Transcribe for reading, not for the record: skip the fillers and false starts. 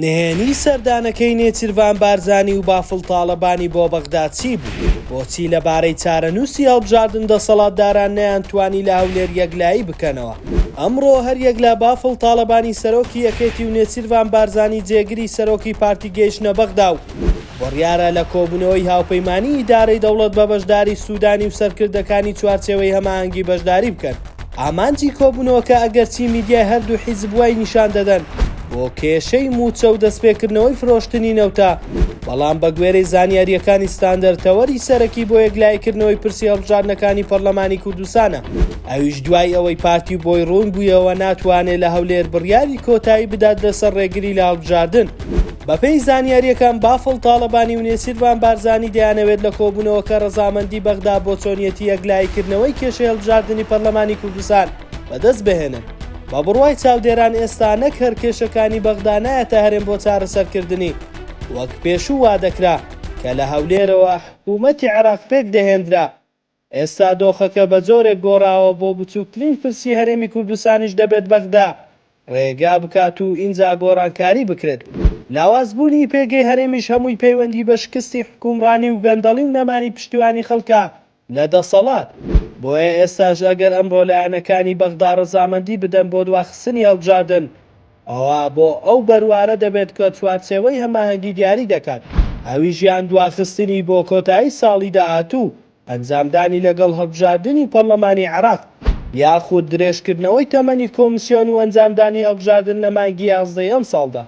نهێنی سەردانەکەی نێچیرڤان بارزانی و بافڵ تاڵەبانی بۆ بەغدا چی بوو؟ بۆچی لەبارەی چارەنووسی هەڵبژاردن دەسەڵاتداران نەیانتوانی لە هەولێر یەکلایی بکەنەوە؟ ئەمڕۆ هەریەک لە بافڵ تاڵەبانی سەرۆکی یەکێتی و نێچیرڤان بارزانی جێگری سەرۆکی پارتی گەیشتنە بەغدا و بڕیارە لە کۆبوونەوەی هاوپەیمانی ئیدارەی دەوڵەت بە بەشداری سوودانی و سەرکردەکانی چوارچێوەی هەماهەنگی بەشداری بکەن. ئامانجی کۆبوونەوەکە ئەگەرچی میدیای هەردوو حیزب وای نیشان دەدەن بۆ کێشەی مووچە و دەستپێکردنەوەی فرۆشتنی نەوتە، بەڵام بەگوێرەی زانیارییەکانی ستاندەر تەوەری سەرەکی بۆ یەکلاییکردنەوەی پرسی هەڵبژاردنەکانی پەڕلەمانی کوردستانە، ئەویش دوای ئەوەی پارتی بۆی ڕوون بوویەوە ناتوانێت لە هەولێر بڕیاری کۆتایی بدات لەسەر ڕێگری لە هەڵبژاردن. بەپێی زانیارییەکان بافڵ تاڵەبانی و نێچیرڤان بارزانی دەیانەوێت لە کۆبوونەوەکە ڕەزامەندی بەغدا بۆ چۆنیەتی یەکلاییکردنەوەی کێشەی هەڵبژاردنی پەرلەمانی کوردستان بەدەست بهێنن. بە بڕوای چاودێران ئێستا نەک هەر کێشەکانی بەغدا نایەتە هەرێم بۆ چارەسەرکردنی وەک پێشوو وادەکرا کە لە هەولێرەوە حکوومەتی عێراق پێکدەهێندرا، ئێستا دۆخەکە بە جۆرێک گۆڕاوە بۆ بچووکترین پرسی هەرێمی کوردستانیش دەبێت بەغدا ڕێگا بکات و ئینجا گۆڕانکاری بکرێت. لاوازبوونی پێگەی هەرێمیش هەمووی پەیوەندی بە شکستی حکومڕانی و گەندەڵی و نەمانی پشتیوانی خەڵکە لە دەسەڵات. بۆیە ئێستاش ئەگەر ئەمڕۆ لایەنەکانی بەغدا ڕەزامەندی بدەن بۆ دواخستنی هەڵبژاردن، ئەوا بۆ ئەو بەروارە دەبێت کە چوارچێوەی هەماهەنگی دیاری دەکات، ئەویش یان دواخستنی بۆ کۆتایی ساڵی داهاتوو، ئەنجامدانی لەگەڵ هەڵبژاردنی پەڕلەمانی عێراق، یاخود درێژکردنەوەی تەمەنی کۆمسیۆن و ئەنجامدانی هەڵبژاردن لە مانگی یازدەی ئەمساڵدا.